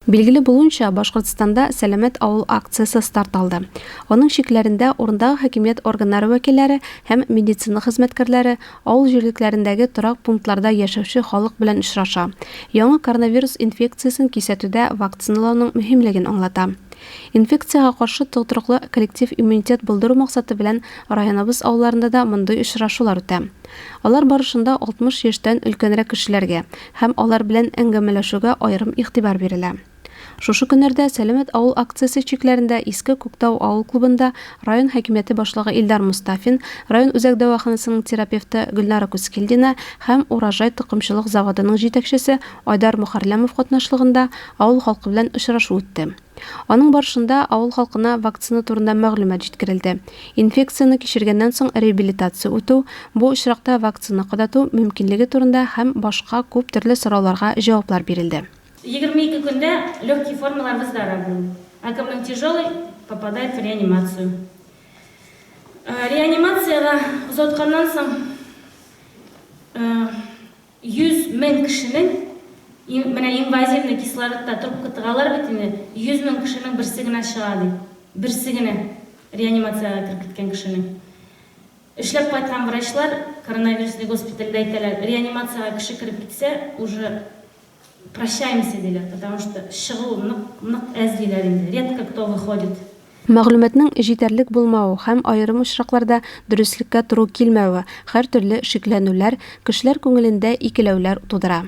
Билгеле булуынча, Башкортстанда Сәламәт авыл акциясе старт алды. Аның чикләрендә урындагы хакимият органнары вәкилләре һәм медицина хезмәткәрләре авыл җирлекләрендәге торак пунктларда яшәүче халык белән очраша, яңа коронавирус инфекциясен кисәтүдә вакциналауның мөһимлеген аңлата. Инфекциягә каршы тотрыклы коллектив иммунитет булдыру максаты белән районыбыз авылларында да мондый очрашулар үтә. Алар барышында 60 яшьтән өлкәнрәк кешеләргә һәм алар белән әңгәмәләшүгә аерым игътибар бирелә. Шушы көннәрдә Сәламәт авыл акциясе чикләрендә Иске Күктау авыл клубында район хакимияте башлыгы Илдар Мостафин, район үзәк дәваханасының терапевты Гөлнара Кускилдина һәм Урожай токымчылык заводының җитәкчесе Айдар Мөхәрләмов катнашлыгында авыл халкы белән очрашу үтте. Аның барышында авыл халкына вакцина турында мәгълүмат җиткерелде. Инфекцияне кичергәннән соң реабилитация үтү, бу очракта вакцина кадату мөмкинлеге турында һәм башка күп төрле сорауларга җаваплар бирелде. 22 көндә легкий формалар выздоравливают, ә кемнең тяжелый, попадает в реанимацию. Реанимациягә озатканнан соң 100 мең кешенең, менә инвазивный кислородта трубка тыгалар бит инде, 100 мең кешенең берсе генә чыга ди. Берсе генә реанимациягә кереп киткән кешенең. Эшләп кайткан врачлар коронавирусный госпитальдә әйтәләр, реанимациягә кеше кереп китсә, уже прощаемся диләр, потому что чыгу нык, нык әз диләр инде, редко кто выходит. Мәгълүматның җитәрлек булмавы һәм аерым очракларда дөреслеккә туры килмәве һәртөрле шикләнүләр, кешеләр күңелендә икеләүләр тудыра.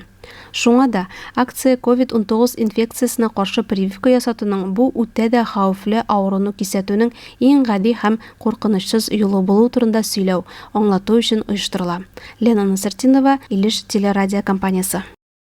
Шуңа да, акция Ковид 19 инфекциясенә каршы прививка ясатуның бу үтә дә хәвефле авыруны кисәтүнең иң гади һәм куркынычсыз юлы булуы турында сөйләү, аңлату өчен оештырыла. Лена Насыртдинова, Илеш телерадиокомпаниясе.